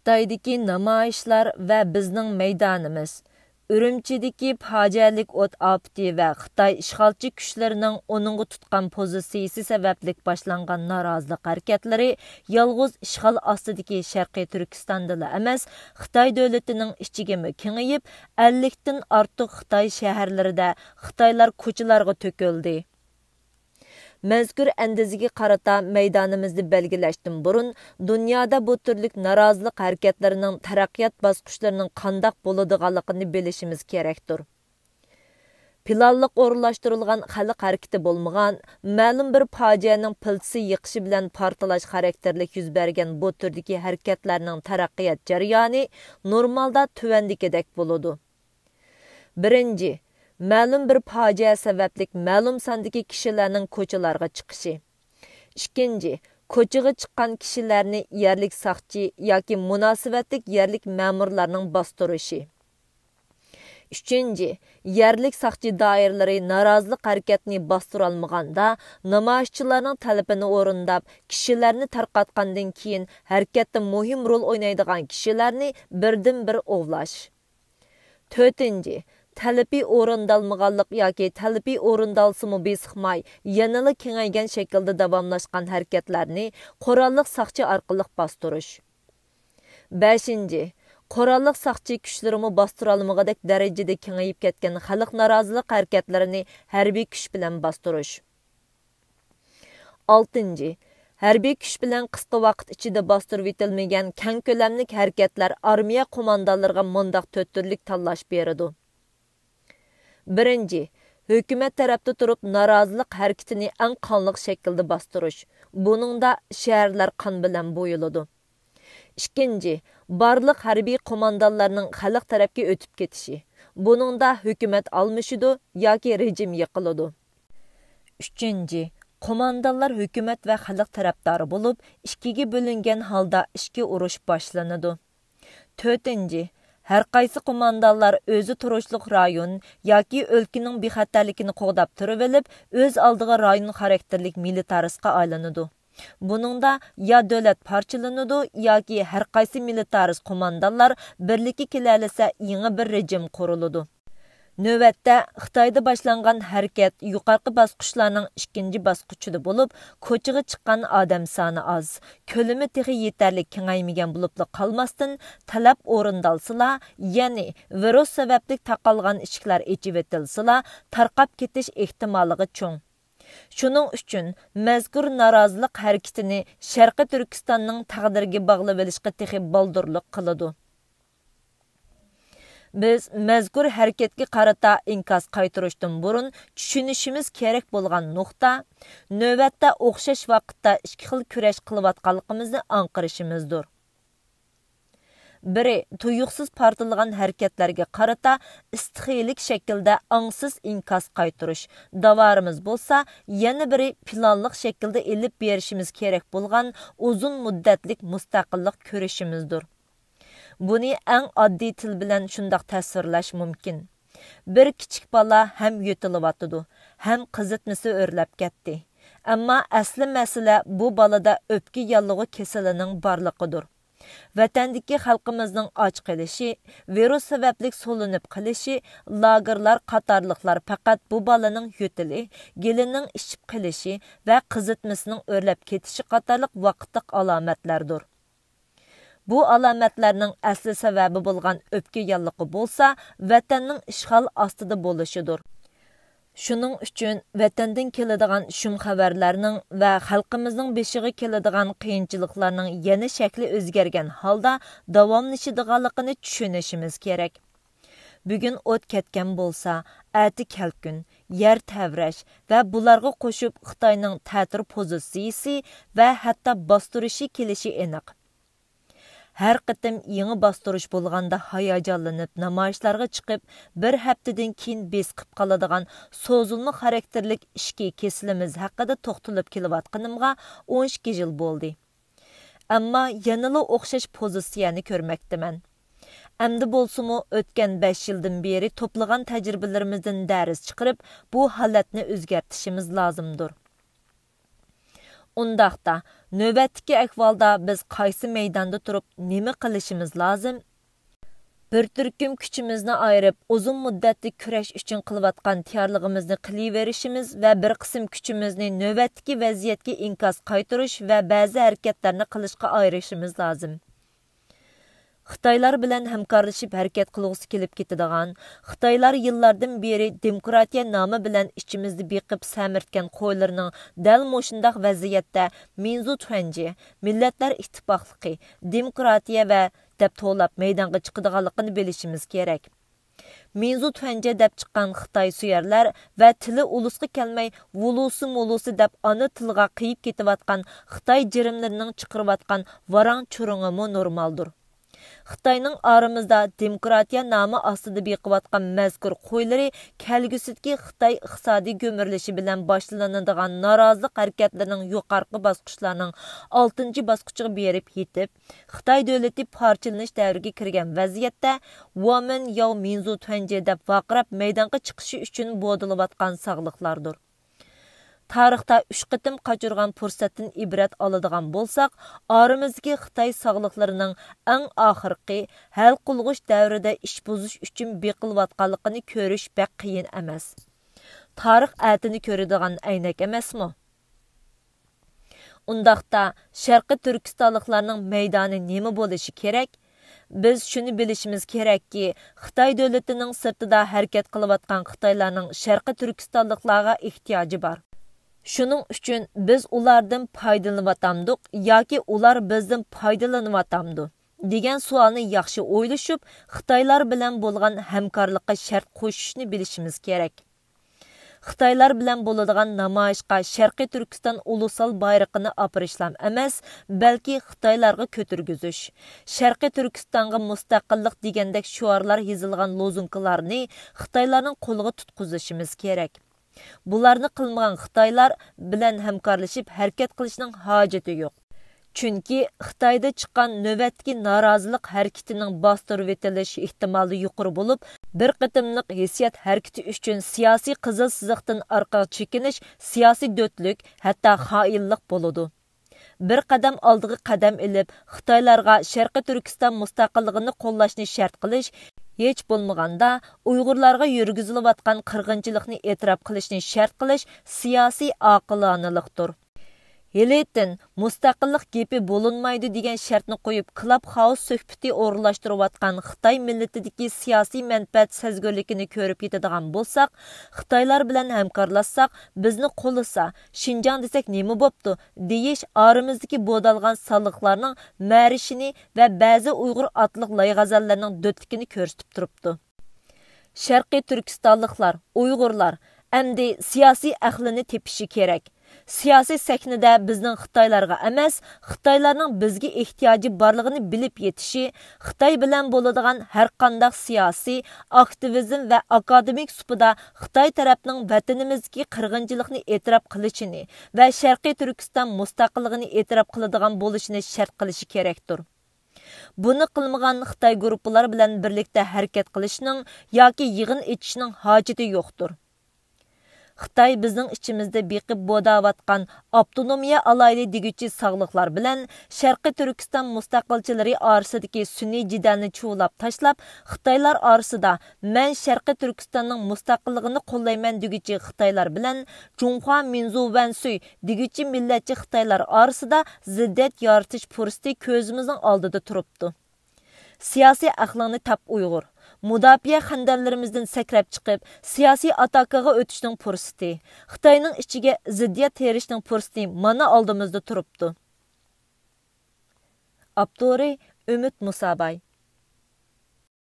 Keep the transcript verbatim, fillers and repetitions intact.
خىتايدىكى نامايىشلار ۋە بىزنىڭ مەيدانىمىز، ئۈرۈمچىدىكى پاجىئەلىك ئوت ئاپىتى ۋە خىتاي ئىشغالچى كۈچلىرىنىڭ ئۇنىڭغا تۇتقان پوزىتسىيىسى سەۋەبلىك باشلانغان نارازىلىق ھەرىكەتلىرى يالغۇز ئىشغال ئاستىدىكى شەرقىي تۈركىستاندىلا ئەمەس، خىتاي دۆلىتىنىڭ ئىچىگىمۇ كېڭىيىپ، ئەللىكتىن ئارتۇق خىتاي شەھەرلىرىدە خىتايلار كوچىلارغا تۆكۈلدى. مەزكۇر ئەندىزىگە قارىتا مەيدانىمىزنى بەلگىلەشتىن بۇرۇن، دۇنيادا بۇ تۈرلۈك نارازىلىق ھەرىكەتلىرىنىڭ تەرەققىيات باسقۇچلىرىنىڭ قانداق بولىدىغانلىقىنى بىلىشىمىز كېرەكتۇر. پىلانلىق ئورۇنلاشتۇرۇلغان خەلق ھەرىكىتى بولمىغان، مەلۇم بىر پاجىئەنىڭ پىلتىسى يېقىشى بىلەن پارتلاش خاراكتېرلىك يۈز بەرگەن بۇ تۈردىكى ھەرىكەتلەرنىڭ تەرەققىيات جەريانى نورمالدا تۆۋەندىكىدەك بولىدۇ. بىرىنچى، مەلۇم بىر پاجىئە سەۋەبلىك مەلۇم ساندىكى كىشىلەرنىڭ كوچىلارغا چىقىشى. ئىككىنچى، كوچىغا چىققان كىشىلەرنى يەرلىك ساقچى ياكى مۇناسىۋەتلىك يەرلىك مەمۇرلارنىڭ باستۇرۇشى. ئۈچىنچى، يەرلىك ساقچى دائىرىلىرى نارازىلىق ھەرىكەتنى باستۇرالمىغاندا، نامايىشچىلارنىڭ تەلىپىنى ئورۇنداپ، كىشىلەرنى تارقاتقاندىن كېيىن، ھەرىكەتتە مۇھىم رول ئوينايدىغان كىشىلەرنى بىردىنبىر ئوۋلاش. تۆتىنچى، تەلىپى ئورۇندالمىغانلىق ياكى تەلىپى ئورۇندالسىمۇ بېسىقماي، يەنىلا كېڭەيگەن شەكىلدە داۋاملاشقان ھەرىكەتلەرنى قوراللىق ساقچى ئارقىلىق باستۇرۇش. بەشىنچى، قوراللىق ساقچى كۈچلىرىمۇ باستۇرالمىغۇدەك دەرىجىدە كېڭىيىپ كەتكەن خەلق نارازىلىق ھەرىكەتلىرىنى ھەربىي كۈچ بىلەن باستۇرۇش. ئالتىنچى، ھەربىي كۈچ بىلەن قىسقا ۋاقىت ئىچىدە باستۇرۇۋېتىلمىگەن كەڭ كۆلەملىك ھەرىكەتلەر ئارمىيە قوماندانلىرىغا مۇنداق تۆت تۈرلۈك تاللاش بېرىدۇ. بىرىنچى، ھۆكۈمەت تەرەپتە تۇرۇپ نارازىلىق ھەرىكىتىنى ئەڭ قانلىق شەكىلدە باستۇرۇش. بۇنىڭدا شەھەرلەر قان بىلەن بويىلىدۇ. ئىككىنچى، بارلىق ھەربىي قوماندانلارنىڭ خەلق تەرەپكە ئۆتۈپ كېتىشى. بۇنىڭدا ھۆكۈمەت ئالمىشىدۇ ياكى رېجىم يىقىلىدۇ. ئۈچىنچى، قوماندانلار ھۆكۈمەت ۋە خەلق تەرەپدارى بولۇپ، ئىككىگە بۆلۈنگەن ھالدا ئىچكى ئۇرۇش باشلىنىدۇ. تۆتىنچى، ھەرقايسى قوماندانلار ئۆزى تۇرۇشلۇق رايون ياكى ئۆلكىنىڭ بىخەتەرلىكىنى قوغداپ تۇرۇۋېلىپ، ئۆز ئالدىغا رايون خاراكتېرلىك مىلىتارىستقا ئايلىنىدۇ. بۇنىڭدا يا دۆلەت پارچىلىنىدۇ ياكى ھەرقايسى مىلىتارىست قوماندانلار بىرلىككە كېلەلىسە يېڭى بىر رېجىم قۇرۇلىدۇ. نۆۋەتتە، خىتايدا باشلانغان ھەرىكەت يۇقارقى باسقۇچلارنىڭ ئىككىنچى باسقۇچىدا بولۇپ، كوچىغا چىققان ئادەم سانى ئاز، كۆلىمى تېخى يېتەرلىك كېڭەيمىگەن بولۇپلا قالماستىن، تەلەپ ئورۇندالسىلا، يەنى ۋىرۇس سەۋەبلىك تاقالغان ئىشىكلەر ئېچىۋېتىلسىلا، تارقاپ كېتىش ئېھتىماللىقى چوڭ. شۇنىڭ ئۈچۈن مەزكۇر نارازىلىق ھەرىكىتىنى شەرقىي تۈركىستاننىڭ تەقدىرىگە باغلىۋېلىشقا تېخى بالدۇرلۇق قىلىدۇ. بىز مەزكۇر ھەرىكەتكە قارىتا ئىنكاس قايتۇرۇشتىن بۇرۇن چۈشىنىشىمىز كېرەك بولغان نۇقتا، نۆۋەتتە ئوخشاش ۋاقىتتا ئىككى خىل كۈرەش قىلىۋاتقانلىقىمىزنى ئاڭقىرىشىمىزدۇر. بىرى، تۇيۇقسىز پارتلىغان ھەرىكەتلەرگە قارىتا ئىستىخىيىلىك شەكىلدە ئاڭسىز ئىنكاس قايتۇرۇش، داۋارىمىز بولسا، يەنە بىرى، پىلانلىق شەكىلدە ئېلىپ بېرىشىمىز كېرەك بولغان ئۇزۇن مۇددەتلىك مۇستەقىللىق كۈرىشىمىزدۇر. بۇنى ئەڭ ئاددىي تىل بىلەن شۇنداق تەسۋىرلەش مۇمكىن. بىر كىچىك بالا ھەم يۆتىلىۋاتىدۇ، ھەم قىزىتمىسى ئۆرلەپ كەتتى. ئەمما ئەسلى مەسىلە بۇ بالىدا ئۆپكە ياللۇغى كېسىلىنىڭ بارلىقىدۇر. ۋەتەندىكى خەلقىمىزنىڭ ئاچ قېلىشى، ۋىرۇس سەۋەبلىك سولىنىپ قېلىشى، لاگېرلار قاتارلىقلار پەقەت بۇ بالىنىڭ يۆتىلى، گېلىنىڭ ئىششىپ قېلىشى ۋە قىزىتمىسىنىڭ ئۆرلەپ كېتىشى قاتارلىق ۋاقىتلىق ئالامەتلەردۇر. بۇ ئالامەتلەرنىڭ ئەسلى سەۋەبى بولغان ئۆپكە ياللۇغى بولسا ۋەتەننىڭ ئىشغال ئاستىدا بولۇشىدۇر. شۇنىڭ ئۈچۈن ۋەتەندىن كېلىدىغان شۇم خەۋەرلەرنىڭ ۋە خەلقىمىزنىڭ بېشىغا كېلىدىغان قىيىنچىلىقلارنىڭ يەنە شەكلى ئۆزگەرگەن ھالدا داۋاملىشىدىغانلىقىنى چۈشىنىشىمىز كېرەك. بۈگۈن ئوت كەتكەن بولسا، ئەتە كەلكۈن، يەر تەۋرەش ۋە بۇلارغا قوشۇپ خىتاينىڭ تەتۈر پوزىتسىيىسى ۋە ھەتتا باستۇرۇشى كېلىشى ئېنىق. ھەر قېتىم يېڭى باستۇرۇش بولغاندا ھاياجانلىنىپ نامايىشلارغا چىقىپ، بىر ھەپتىدىن كېيىن بېسىقىپ قالىدىغان سوزۇلما خاراكتېرلىك ئىچكى كېسىلىمىز ھەققىدە توختىلىپ كېلىۋاتقىنىمغا ئون ئىككى يىل بولدى. ئەمما يەنىلا ئوخشاش پوزىتسىيەنى كۆرمەكتىمەن. ئەمدى بولسىمۇ ئۆتكەن بەش يىلدىن بېرى توپلىغان تەجرىبىلىرىمىزدىن دەرس چىقىرىپ، بۇ ھالەتنى ئۆزگەرتىشىمىز لازىمدۇر. ئۇنداقتا، نۆۋەتتىكى ئەھۋالدا بىز قايسى مەيداندا تۇرۇپ نېمە قىلىشىمىز لازىم؟ بىر تۈركۈم كۈچىمىزنى ئايرىپ، ئۇزۇن مۇددەتلىك كۈرەش ئۈچۈن قىلىۋاتقان تەييارلىقىمىزنى قىلىۋېرىشىمىز ۋە بىر قىسىم كۈچىمىزنى نۆۋەتتىكى ۋەزىيەتكە ئىنكاس قايتۇرۇش ۋە بەزى ھەرىكەتلەرنى قىلىشقا ئايرىشىمىز لازىم. خىتايلار بىلەن ھەمكارلىشىپ ھەرىكەت قىلغۇسى كېلىپ كېتىدىغان، خىتايلار يىللاردىن بېرى دېموكراتىيە نامى بىلەن ئىچىمىزدە بېقىپ سەمرىتكەن قويلىرىنىڭ دەل مۇشۇنداق ۋەزىيەتتە مىنزۇ تۈەنجې، مىللەتلەر ئىتتىپاقلىقى، دېموكراتىيە ۋە دەپ توۋلاپ مەيدانغا چىقىدىغانلىقىنى بىلىشىمىز كېرەك. مىنزۇ تۈەنجې دەپ چىققان خىتاي سۆيەرلەر ۋە تىلى ئۇلۇسقا كەلمەي، ۋۇلۇسى مۇلۇسى دەپ ئانا تىلىغا قېيىپ كېتىۋاتقان خىتاي جىرىملىرىنىڭ چىقىرىۋاتقان ۋاراڭ چۇرۇڭىمۇ نورمالدۇر. خىتاينىڭ ئارىمىزدا دېموكراتىيە نامى ئاستىدا بېقىۋاتقان مەزكۇر قويلىرى كەلگۈسىدىكى خىتاي ئىقتىسادىي گۈمۈرۈلۈشى بىلەن باشلىنىدىغان نارازىلىق ھەرىكەتلىرىنىڭ يۇقىرىقى باسقۇچلارنىڭ ئالتىنچى باسقۇچىغا بېرىپ يېتىپ، خىتاي دۆلىتى پارچىلىنىش دەۋرىگە كىرگەن ۋەزىيەتتە، ۋومېن ياۋ مىنزۇ تۈەنجې دەپ ۋارقىراپ مەيدانغا چىقىشى ئۈچۈن بودىلىۋاتقان ساغلىقلاردۇر. تارىختا ئۈچ قېتىم قاچۇرغان پۇرسەتتىن ئىبرەت ئالىدىغان بولساق، ئارىمىزدىكى خىتاي ساغلىقلىرىنىڭ ئەڭ ئاخىرقى ھەل قىلغۇچ دەۋرىدە ئىش بۇزۇش ئۈچۈن بېقىلىۋاتقانلىقىنى كۆرۈش بەك قىيىن ئەمەس. تارىخ ئەتىنى كۆرىدىغان ئەينەك ئەمەسمۇ؟ ئۇنداقتا، شەرقىي تۈركىستانلىقلارنىڭ مەيدانى نېمە بولۇشى كېرەك؟ بىز شۇنى بىلىشىمىز كېرەككى، خىتاي دۆلىتىنىڭ سىرتىدا ھەرىكەت قىلىۋاتقان خىتايلارنىڭ شەرقىي تۈركىستانلىقلارغا ئېھتىياجى بار. شۇنىڭ ئۈچۈن بىز ئۇلاردىن پايدىلىنىۋاتامدۇق ياكى ئۇلار بىزدىن پايدىلىنىۋاتامدۇ؟ دېگەن سوئالنى ياخشى ئويلىشىپ، خىتايلار بىلەن بولغان ھەمكارلىققا شەرت قوشۇشنى بىلىشىمىز كېرەك. خىتايلار بىلەن بولىدىغان نامايىشقا شەرقىي تۈركىستان ئۇلۇسال بايرىقىنى ئاپىرىشلام ئەمەس، بەلكى خىتايلارغا كۆتۈرگۈزۈش، شەرقىي تۈركىستانغا مۇستەقىللىق دېگەندەك شوئارلار يېزىلغان لوزۇنكىلارنى خىتايلارنىڭ قولىغا تۇتقۇزۇشىمىز كېرەك. بۇلارنى قىلمىغان خىتايلار بىلەن ھەمكارلىشىپ ھەرىكەت قىلىشنىڭ ھاجىتى يوق. چۈنكى خىتايدا چىققان نۆۋەتتىكى نارازىلىق ھەرىكىتىنىڭ باستۇرۇۋېتىلىش ئېھتىمالى يۇقىرى بولۇپ، بىر قېتىملىق ھېسسىيات ھەرىكىتى ئۈچۈن سىياسىي قىزىل سىزىقتىن ئارقىغا چېكىنىش سىياسىي دۆتلۈك، ھەتتا خائىنلىق بولىدۇ. بىر قەدەم ئالدىغا قەدەم ئېلىپ، خىتايلارغا شەرقىي تۈركىستان مۇستەقىللىقىنى قوللاشنى شەرت قىلىش، ھېچ بولمىغاندا ئۇيغۇرلارغا يۈرگۈزۈلۈۋاتقان قىرغىنچىلىقنى ئېتىراپ قىلىشنى شەرت قىلىش سىياسىي ئاقىلانىلىقتۇر. ھېلىتىن مۇستەقىللىق گېپى بولۇنمايدۇ دېگەن شەرتنى قويۇپ، كلاب خاوس سۆھبىتى ئورۇنلاشتۇرۇۋاتقان خىتاي مىللىتىدىكى سىياسىي مەنپەئەت سەزگۈرلۈكىنى كۆرۈپ يېتىدىغان بولساق، خىتايلار بىلەن ھەمكارلاشساق، بىزنى قوللىسا، شىنجاڭ دېسەك نېمە بوپتۇ؟ دېيىش ئارىمىزدىكى بودالغان سانلىقلارنىڭ مەرىشىنى ۋە بەزى ئۇيغۇر ئاتلىق لايغەزەللەرنىڭ دۆتلۈكىنى كۆرسىتىپ تۇرۇپتۇ. شەرقىي تۈركىستانلىقلار، ئۇيغۇرلار ئەمدى سىياسىي ئەقلىنى تېپىشى كېرەك. سىياسىي سەھنىدە بىزنىڭ خىتايلارغا ئەمەس، خىتايلارنىڭ بىزگە ئېھتىياجى بارلىقىنى بىلىپ يېتىشى، خىتاي بىلەن بولىدىغان ھەرقانداق سىياسىي، ئاكتىۋىزم ۋە ئاكادېمىك سۇپىدا خىتاي تەرەپنىڭ ۋەتىنىمىزدىكى قىرغىنچىلىقنى ئېتىراپ قىلىشىنى ۋە شەرقىي تۈركىستان مۇستەقىللىقىنى ئېتىراپ قىلىدىغان بولۇشىنى شەرت قىلىشى كېرەكتۇر. بۇنى قىلمىغان خىتاي گۇرۇپپىلار بىلەن بىرلىكتە ھەرىكەت قىلىشنىڭ ياكى يىغىن ئېچىشنىڭ ھاجىتى يوقتۇر. خىتاي بىزنىڭ ئىچىمىزدە بېقىپ بوداۋاتقان ئاپتونومىيە ئالايلى دېگۈچى ساغلىقلار بىلەن شەرقىي تۈركىستان مۇستەقىلچىلىرى ئارىسىدىكى سۈنئىي جېدەلنى چۇۋۇلاپ تاشلاپ، خىتايلار ئارىسىدا مەن شەرقىي تۈركىستاننىڭ مۇستەقىللىقىنى قوللايمەن دېگۈچى خىتايلار بىلەن جۇڭخۇا مىنزۇ ۋەنسۈي دېگۈچى مىللەتچى خىتايلار ئارىسىدا زىددىيەت يارىتىش پۇرسىتى كۆزىمىزنىڭ ئالدىدا تۇرۇپتۇ. سىياسىي ئەقلىڭنى تاپ ئۇيغۇر. مۇداپىئە خەندەكلىرىمىزدىن سەكرەپ چىقىپ، سىياسىي ئاتاكىغا ئۆتۈشنىڭ پۇرسىتى، خىتاينىڭ ئىچىگە زىددىيەت تېرىشنىڭ پۇرسىتى مانا ئالدىمىزدا تۇرۇپتۇ. ئاپتورى ئۈمىد مۇساباي.